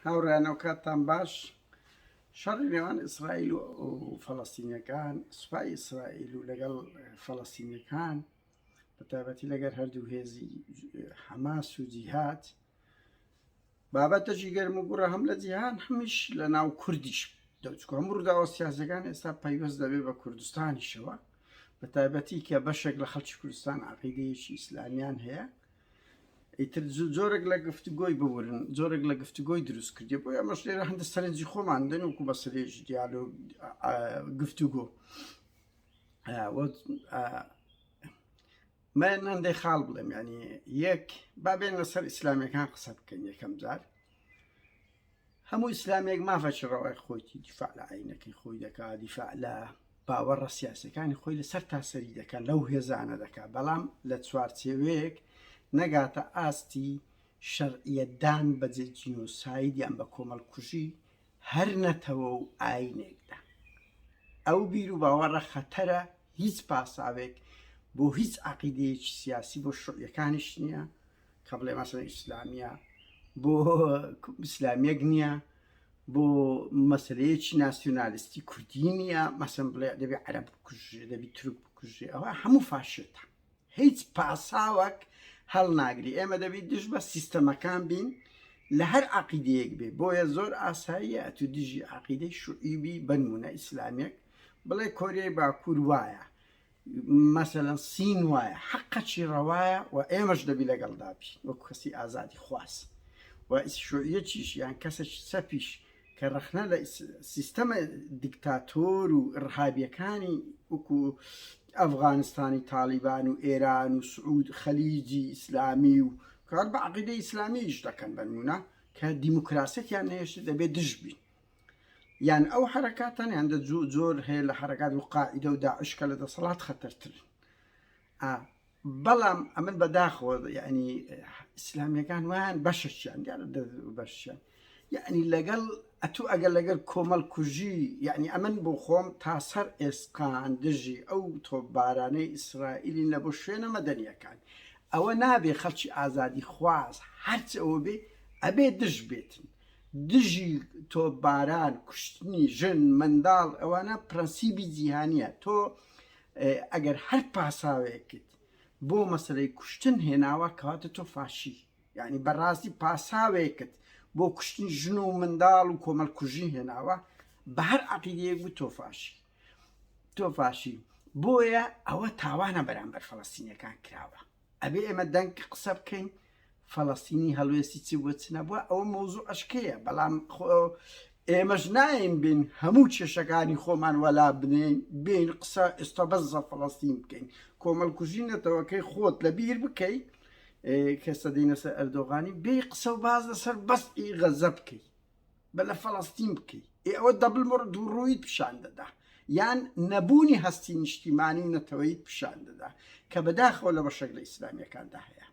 هاوڕێیان ئەوکاتتان باش. شەڕی نێوان ئیسرائیل و فەڵەستینیەکان، سوپای ئیسرائیل و لەگەڵ فەڵەستینیەکان بە تایبەتی لەگەر هەردوو هێزی حەماس و جیهاد بابەتەکی گەرم و گوڕە هەم لە جیهان هەمیش لە ناو کوردیش دەچکو هەموو ڕووداوە سیاسەکان ئێستا پەیوەست دەبێت بە کوردستانیشەوە بە تایبەتی کە بەشێک لە خەڵکی کوردستان عقیدەیەکی ئیسلامیان هەیە ئیتر جۆرێک لە گفتوگۆی ببورن جۆرێک لە گفتوگۆی دروست کردی بۆ ئەمەش لێرە هەندە سەرنجی خۆمان دەن وکو بەسەرێژ دیالۆگ گفتوگۆ من هەندێک خاڵ بڵێم ینی یەک با بێن لەسەر ئیسلامیەکان قسە بکەین یەکەم جار هەموو ئیسلامێک مافەکی ڕەوای خۆیتی دیفاع لە ئاینەکەی خۆی دەکا دیفاع لە باوەڕە سیاسەکانی خۆی لەسەر تاسەری دەکات لەو هێزانە دەکات بەڵام لە چوارچێوەیەک نەگاتە ئاستی شەرعیەتدان بە جینۆساید یان بە کۆمەڵکوژی هەر نەتەوە و ئاینێکدا ئەو بیر و باوەڕە خەتەرە هیچ پاساوێک بۆ هیچ عقیدەیەکی سیاسی بۆ شوعیەکانیش نییە کە بڵێ مەسەلەن ئیسلامیە بۆ ئیسلامیەک نییە بۆ مەسلەیەکی ناسیۆنالیستی کوردی نییە مەسەن بڵێ دەبێ عەرەب بکوژێ دەبی تورک بکوژێ ئەوە هەموو فاشێتە هیچ پاساوەک هەڵناگری ئێمە دەبی دژ بە سیستەمەکان بین لە هەر عقیدەیەک بێ بۆیە زۆر ئاساییە ئەتو دژی عقیدەی شوعیبی بنمونە ئیسلامیەک بڵێ کۆریای باکوور وایە مەسەلەن سین وایە حەقەکی ڕەوایە و ئێمەش دەبی لەگەڵدا بین وەکو کەسی ئازادی خواز و شوعیەکیش یان کەسێکی چەپیش کە ڕەخنە لە سیستەمە دیکتاتۆر و ئڕهابیەکانی وەکو ئەفغانستانی تاڵیبان و ئێران و سعود خەلیجی ئیسلامی و کار بە عقیدەی ئیسلامیش دەکەن بەنمونە کە دیموکراسیەتیان نەهێشت دەبێت دژ بین یان ئەو حەرەکاتان یان دە جۆر هەیە لە حەرەکات و قاعیدە و داعش کە لە دەسەڵات خەتەرترن بەڵام ئەمن بەداخەوە یعنی ئیسلامیەکان وایان بەشەکیان دیارە بەشیان یعنی لەگەڵ ئەتو ئەگەر لەگەر کۆمەڵ کوژی یعنی ئەمن بۆ خۆم تا سەر ئێسقان دژی ئەو تۆپبارانەی ئیسرائیلین لە بۆ شوێنە مەدەنیەکان ئەوە نابێ خەڵکی ئازادی خواز هەرچ ئەوە بێ ئەبێ دژ بێتن دژی تۆپباران، کوشتنی ژن، منداڵ ئەوانە پرەنسیبی جیهانیە، تۆ ئەگەر هەر پاساوێکت بۆ مەسەلەی کوشتن هێناوە کەواتە تۆ فاشی، یانی بەڕاستی پاساوێکت بۆ کوشتنی ژن و منداڵ و کۆمەڵکوژی هێناوە بە هەر عەقیدەیەک بوو تۆ فاشی تۆ فاشی بۆیە ئەوە تاوانە بەرامبەر فەڵەستینیەکان کراوە. ئەبێ ئێمە دەنگ قسە بکەین فەڵەستینی هەڵوێستی چی بووە چ نەبووە ئەوە مەوزوع ئەشکەیە بەڵام خۆ ئێمەش ناین بین هەموو کێشەکانی خۆمان وەلا بنێین بین قسە ئێستا بەس زە فەڵەستین بکەین کۆمەڵکوژی نەتەوەکەی خۆت لە بیر بکەی کە سەدەینە سەر ئەردۆغانی بێ قسە و باز لەسەر بەس ئی غەزە بکەی بە لە فەڵەستین بکەی ئێ ئەوە دەبل مڕ دووڕوویت پیشان دەدا یان نەبوونی هەستی نیشتیمانی و نەتەوەیت پیشان دەدا کە بەداخەوە لە بەشێک لە ئیسلامیەکاندا هەیە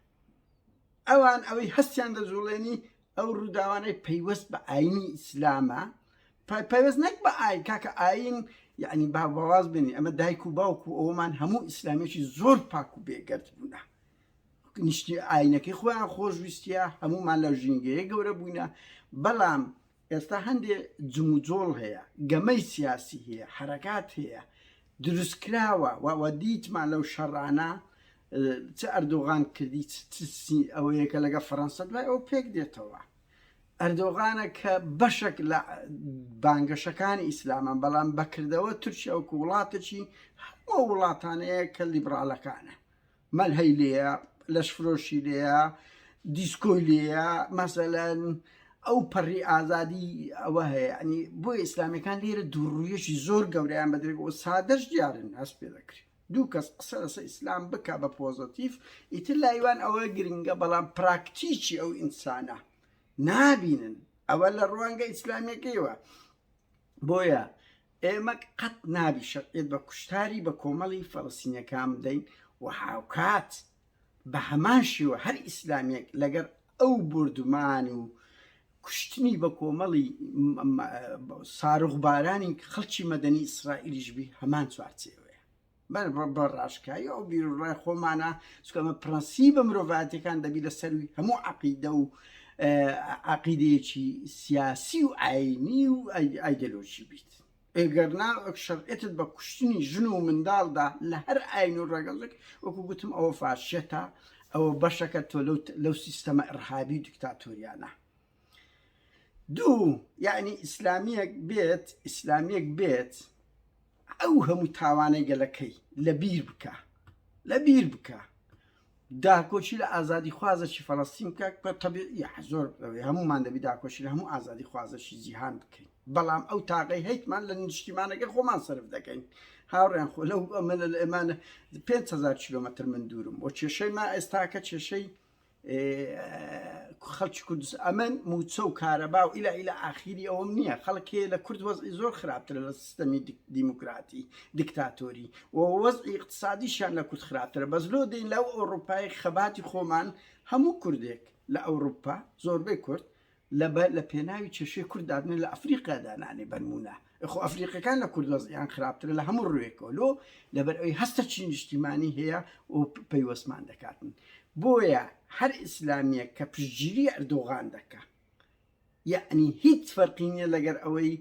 ئەوان ئەوەی هەستیان دەجوڵێنی ئەو ڕووداوانەی پەیوەست بە ئاینی ئیسلامە پەیوەست نەک بە ئاین کاکە ئاین یعنی با بەواز بێنی ئەمە دایک و باوک و ئەومان هەموو ئیسلامیەکی زۆر پاک و بێگەرد بوونە نیشتی ئاینەکەی خۆیان خۆشویستە هەمومان لە ژینگەیە گەورە بووینە بەڵام ئێستا هەندێ جموجۆڵ هەیە گەمەی سیاسی هەیە حرەکات هەیە دروستکراوە وە دیتمان لەو شەڕانە چ ئەردۆغان کردی ئەوەیە کە لەگە فەەنسا دوای ئەو پێک دێتەوە ئەردۆغانە کە بەشێک لە بانگەشەکانی ئیسلامان بەڵام بەکردەوە تورکیا وەکو وڵاتێکی هەموو وڵاتانەیە کە لیبراڵەکانە مەلهەی لێیە، لەشفرۆشی لێیە، دیسکۆی لێیە، مەسەلەن ئەو پەڕی ئازادی ئەوە هەیە ینی بۆ ئیسلامیەکان لێرە دووڕوویەکی زۆر گەورەیان بەدرێک و سادەش دیارن هەست پێ دەکرێت دوو کەس قسە لەسەر ئیسلام بکە بە پۆزەتیف ئیتر لایوان ئەوە گرنگە بەڵام پراکتیکی ئەو ئینسانە نابینن ئەوە لە ڕوانگە ئیسلامیەکەیوە بۆیە ئێمە قەت نابی شەرعیەت بە کوشتاری بە کۆمەڵی فەڵەستینیەکان بدەین و هاوکات بە هەمان شێوە هەر ئیسلامیەک لەگەر ئەو بۆردومان و کوشتنی بە کۆمەڵی ساروخبارانی خەڵکی مەدەنی ئیسرائیلیش بی هەمان چوارچێوەیە. بە ڕاشکاوی ئەو بیروڕای خۆمانە چونکە ئەمە پرەنسیبە مرۆڤایەتیەکان دەبی لە سەروی هەموو عەقیدە و. عقیدەیەکی سیاسی و ئاینی و ئایدۆلۆژی بیت. ئەگەرنا شەرعیەتت بە کوشتنی ژن و منداڵدا لە هەر ئاین و ڕەگەزێک وەکو گوتم ئەوە فاشیەتە ئەوە بەشەکە تۆ لەو سیستەمە ئڕهابی و دیکتاتۆریانە. دوو یعنی ئیسلامیەک بێت ئیسلامیەک بێت ئەو هەموو تاوانەی گەلەکەی لە بیر بکە لە بیر بکە داکۆکی لە ئازادی خوازەکی فەڵەستین بکە کە تەبیعیە زۆر هەمومان دەبی داکۆکی لە هەموو ئازادی خوازەکی جیهان بکەین بەڵام ئەو تاقەی هەیتمان لە نیشتیمانەکە خۆمان سەرف دەکەین هاوڕیان خۆ لەو ئەمە لە ئێمانە 5هزار کیلۆمەتر من دوورم و کێشەی ما ئێستاکە کێشەی خەڵکی کوردستان ئەمن موچە و کارەبا و ئیلا ئیلا ئاخیری ئەوم نییە خەڵک هەیە لە کورد وەزعی زۆر خراپترە لە سیستەمی دیموکراتی دیکتاتۆری و وەزعی اقتصادیشیان لە کورد خراپترە بەس لۆ دێین لەو ئەوروپای خەباتی خۆمان هەموو کوردێک لە ئەوروپا زۆربەی کورد لە بە لە پێناوی کێشەی کورد دادنێ لە ئەفریقیا دانانێ بەنمونە خۆ ئەفریقەکان لە کورد وەزعیان خراپترە لە هەموو ڕووێکەوە لۆ لەبەر ئەوی هەستە چی نیشتیمانی هەیە و پەیوەستمان دەکاتن بۆیە هەر ئیسلامیە کە پشتگیری ئەردۆغان دەکا یەعنی هیچ فەرقی نییە لەگەر ئەوەی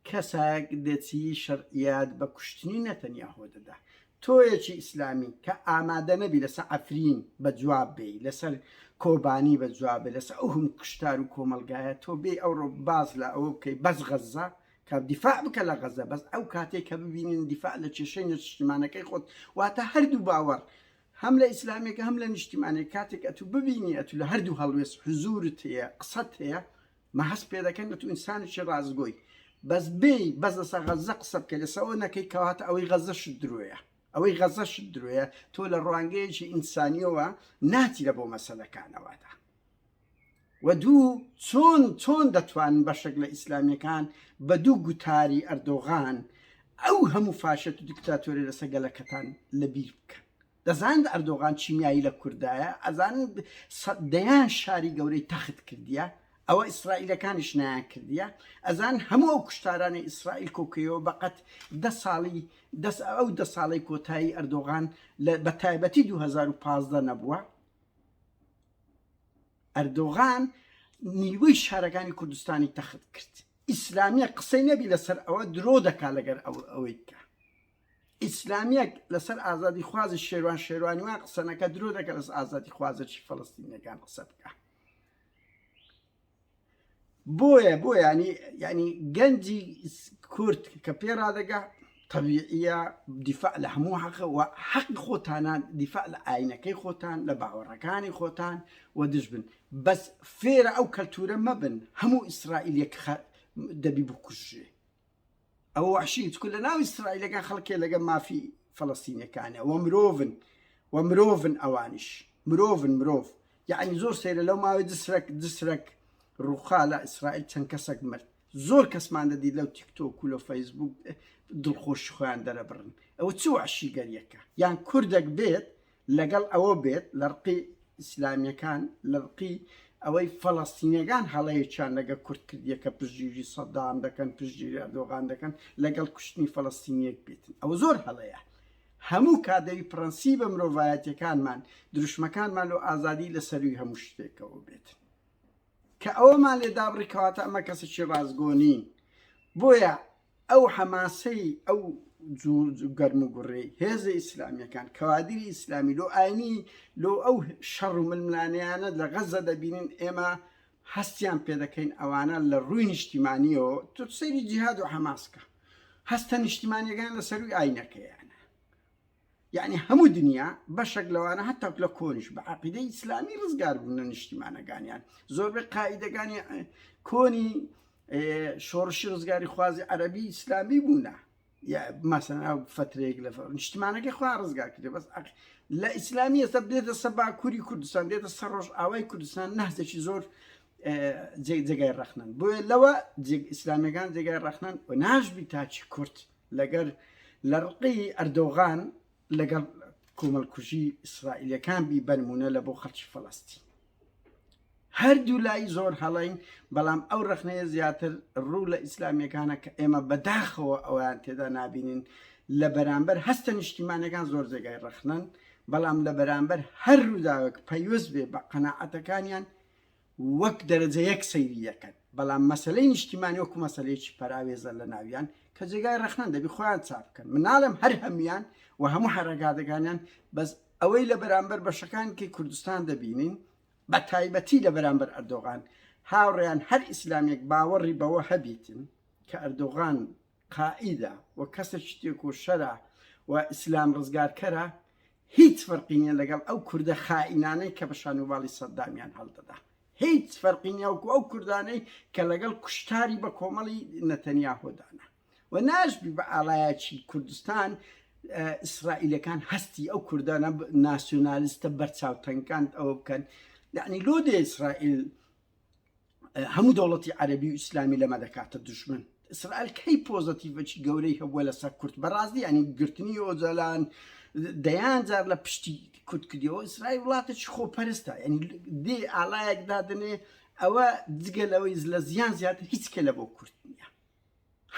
کەسایەک دەچی شەرعیات بە کوشتنی نەتەنیاهۆ دەدا. تۆیەکی ئیسلامی کە ئامادە نەبی لەسەر عەفرین بە جواب بێی، لەسەر کۆبانی بە جواب بێی، لەسەر ئەو هەموو کوشتار و کۆمەڵگایە تۆ بێی ئەوڕۆ باس لە ئەوە بکەی بەس غەززە کە دیفاع بکە لە غەززە بەس ئەو کاتەی کە ببینین دیفاع لە کێشەی نیشتیمانەکەی خۆت واتە هەردوو باوەڕ هەم لە ئیسلامیەکە هەم لە نیشتیمانێک کاتێک ئەتوو ببینی ئەتوو لە هەردوو هەڵوێست حزورت هەیە قسەت هەیە مە هەست پێ دەکەن ئەتو ئینسانێکی ڕاستگۆی بەس بێی بەس لەسەر غەزە قسە بکەی لەسەر ئەوە نەکەی کەواتە ئەوەی غەزە شت درۆیە ئەوەی غەزە شت درۆیە تۆ لە ڕوانگەیەکی ئینسانیەوە ناچی لە بۆ مەسەلەکانەوەدا و دوو چۆن چۆن دەتوانن بەشێک لە ئیسلامیەکان بە دوو گوتاری ئەردۆغان ئەو هەموو فاشێت و دیکتاتۆری لەسەر گەلەکەتان لەبیر بکەن دەزانن ئەردۆغان چیمیایی لە کوردایە ئەزانن دەیان شاری گەورەی تەخت کردیە ئەوە ئیسرائیلەکانیش نایان کردیە ئەزان هەموو ئەو کوشتارانەی ئیسرائیل کۆکەیەوە بەقەت دە ساڵی دەس ئەو دە ساڵەی کۆتایی ئەردۆغان بە تایبەتی 2015 نەبووە ئەردۆغان نیوەی شارەکانی کوردستانی تەخت کرد ئیسلامیە قسەی نەبی لەسەر ئەوە درۆ دەکا لەگەر ئەوەی بکە ئیسلامیەک لەسەر ئازادی خوازی شێروان شێروانی وان قسە نەکە درۆ دەکە لەسەر ئازادی خوازێکی فەڵستینەکان قسە بکە بۆیە بۆ ینی ینی گەنجی کورد کە پێ ڕادەگا طبیعیە دیفاع لە هەموو حەقە و حەقی خۆتانە دیفاع لە ئاینەکەی خۆتان لە باوەڕەکانی خۆتان و دژ بن بەس فێرە ئەو کەلتورە مەبن هەموو ئیسرائیلێک دەبی بکوژێ ئەوە وەحشی چکو لە ناو ئیسرائیلەکان خەڵکێ لەگە مافی فەڵەستینەکانە و مرۆڤن و مرۆڤن ئەوانیش مرۆڤن مرۆڤ یعنی زۆر سەیرە لەو ماوەی جسرەک جسرەک ڕوخا لە ئیسرائیل چەند کەسێک مرد زۆر کەسمان دەدی لەو تیکتۆک و لە فەیسبوک دڵخۆشی خۆیان دەرەبڕن ئەوە چ وحشیگەریەکە یان کوردێک بێت لەگەڵ ئەوە بێت لە ڕقی ئیسلامیەکان لە ڕقی ئەوەی فەڵەستینەکان هەڵەیەکیان لەگە کورد کردیە کە پشتگیری سەدام دەکەن پشتگیری ئەردۆغان دەکەن لەگەڵ کوشتنی فەڵەستینیەک بێتن ئەوە زۆر هەڵەیە هەموو کات دەوی پرەنسیبە مرۆڤایەتیەکانمان دروشمەکانمان لۆ ئازادی لە سەروی هەموو شتێکەوە بێت کە ئەوەمان لێ دابڕی کەواتە ئەمە کەسێکی ڕاستگۆ نین بۆیە ئەو حەماسەی ئەو گەرم و گوڕی هێزە ئیسلامیەکان کەوادری ئیسلامی لۆ ئاینی لۆ ئەو شەڕ و ململانیانە لە غەزە دەبینین ئێمە هەستیان پێدەکەین ئەوانە لە ڕووی نیشتیمانیەوە تۆ سەیری جیهاد و حەماسکە هەستە نیشتیمانیەکان لە سەروی ئاینەکەیانە یعنی هەموو دنیا بەشێک لەوانە هەتا لە کۆنیش بە عقیدەی ئیسلامی ڕزگار بوون لە نیشتیمانەکانیان زۆربەی قائیدەکانی کۆنی شۆڕشی ڕزگاری خوازی عەربی ئیسلامی بوونە مەسەن ئەو فترەیەک لە نیشتمانەکەی خۆیان ڕزگار کرد بەس لە ئیسلامی ئێستا دێتە سەر باکووری کوردستان دێتە سەر ڕۆژ ئاوای کوردستان نەهزێکی زۆر جێگای ڕەخنن بۆیە لەوە ئیسلامیەکان جێگای ڕەخنن و ناشبی تاچی کورد لەگەر لە ڕقی ئەردۆغان لەگەڵ کۆمەڵکوژی ئیسرائیلەکان بی بەنمونە لە بۆ خەڵکی فەڵەستین هەردوو لای زۆر هەڵین بەڵام ئەو ڕەخنەیە زیاتر ڕوو لە ئیسلامیەکانە کە ئێمە بەداخەوە ئەویان تێدا نابینین لە بەرامبەر هەستە نیشتیمانەکان زۆر جێگای ڕەخنەن بەڵام لە بەرامبەر هەر ڕووداوێک پەیوەست بێ بە قەناعەتەکانیان. وەک دەرەجە یەک سەیری دەکەن، بەڵام مەسەلەی نیشتیمانی وەکو مەسەلەیەکی پەراوێزە لە ناویان کە جێگای ڕەخنەن دەبی خۆیان چاک بکەن. من ناڵێم هەر هەموویان و هەموو حەرەکاتەکانیان، بەس ئەوەی لە بەرامبەر بەشەکانی کەی کوردستان دەبینین بە تایبەتی لە بەرامبەر ئەردۆغان، هاوڕێیان هەر ئیسلامیەک باوەڕی بەوە هەبیتن کە ئەردۆغان قائیدە و کەسێکی تێکۆشەرە و ئیسلام ڕزگارکەرە هیچ فەرقی نیە لەگەڵ ئەو کوردە خائینانەی کە بە شانوباڵی سەدامیان هەڵدەدا هیچ فەرقی نیە وەکو ئەو کوردانەی کە لەگەڵ کوشتاری بە کۆمەڵی نەتەنیاهۆدانە و ناشبی بە ئاڵایەکی کوردستان ئیسرائیلەکان هەستی ئەو کوردانە ناسیۆنالیستە بەرچاوتەنگان ئەوە بکەن یعنی لۆ دێ ئیسرائیل هەموو دەوڵەتی عەربی و ئیسلامی لەمە دەکاتە دژمن ئیسرائیل کەی پۆزەتیڤەکی گەورەی هەبووە لەسەر کورد بەڕاستی ینی گرتنی ئۆجالان دەیان جار لە پشتی کورد کردیەوە ئیسرائیل وڵاتێکی خۆپەرستە ینی دێ ئاڵایەک دادنێ ئەوە جگە لەوەی لە زیان زیاتر هیچ کە لە بۆ کورد نییە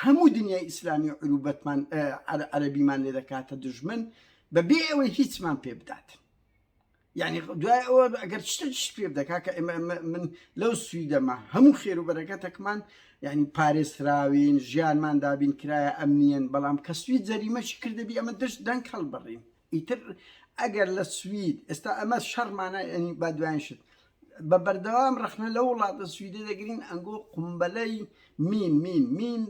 هەموو دنیای ئیسلامی و عروبەتمان عەربیمان لێ دەکاتە دژمن بەبێ ئەوەی هیچمان پێ بدات یعنی دوای ئەوە ئەگەر شتێکیش پێ بدە کاکە ئێمە من لەو سویدەمە هەموو خێر و بەرەکەتەکمان یعنی پارێزراوین ژیانمان دابین کرایە ئەمنیەن بەڵام کە سوید جەریمەشی کردبی ئەمە دەشت دەنگ هەڵبڕین ئیتر ئەگەر لە سوید ئێستا ئەمە شەڕمانە ینی با دوایین شت بە بەردەوام ڕەخنە لەو وڵاتە سویدە دەگرین ئەنگۆ قومبەلەی مین مین مین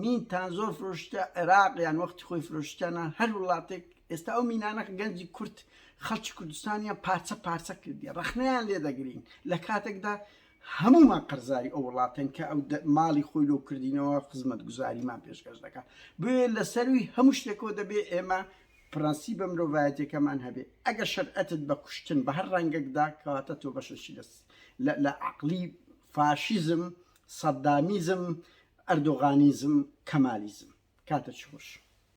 مین تان زۆر فرۆشتە عێراق یان وەختی خۆی فرۆشتیانە هەر وڵاتێک ئێستا ئەو مینانە گەنجی کورد خەڵکی کوردستانیان پارچە پارچە کردیە ڕەخنەیان لێ دەگرین لە کاتێکدا هەمومان قەرزاری ئەو وڵاتن کە ئەو ماڵی خۆی لۆ کردینەوە خزمەت گوزاریمان پێشکەش دەکات بۆیە لە سەروی هەموو شتێکەوە دەبێ ئێمە پرەنسیبە مرۆڤایەتیەکەمان هەبێ ئەگەر شەرعەتت بە کوشتن بە هەر ڕەنگێکدا کەواتە تۆ بەشێکی لە عەقڵی فاشیزم سەدامیزم ئەردۆغانیزم کەمالیزم کاتە چ خۆش.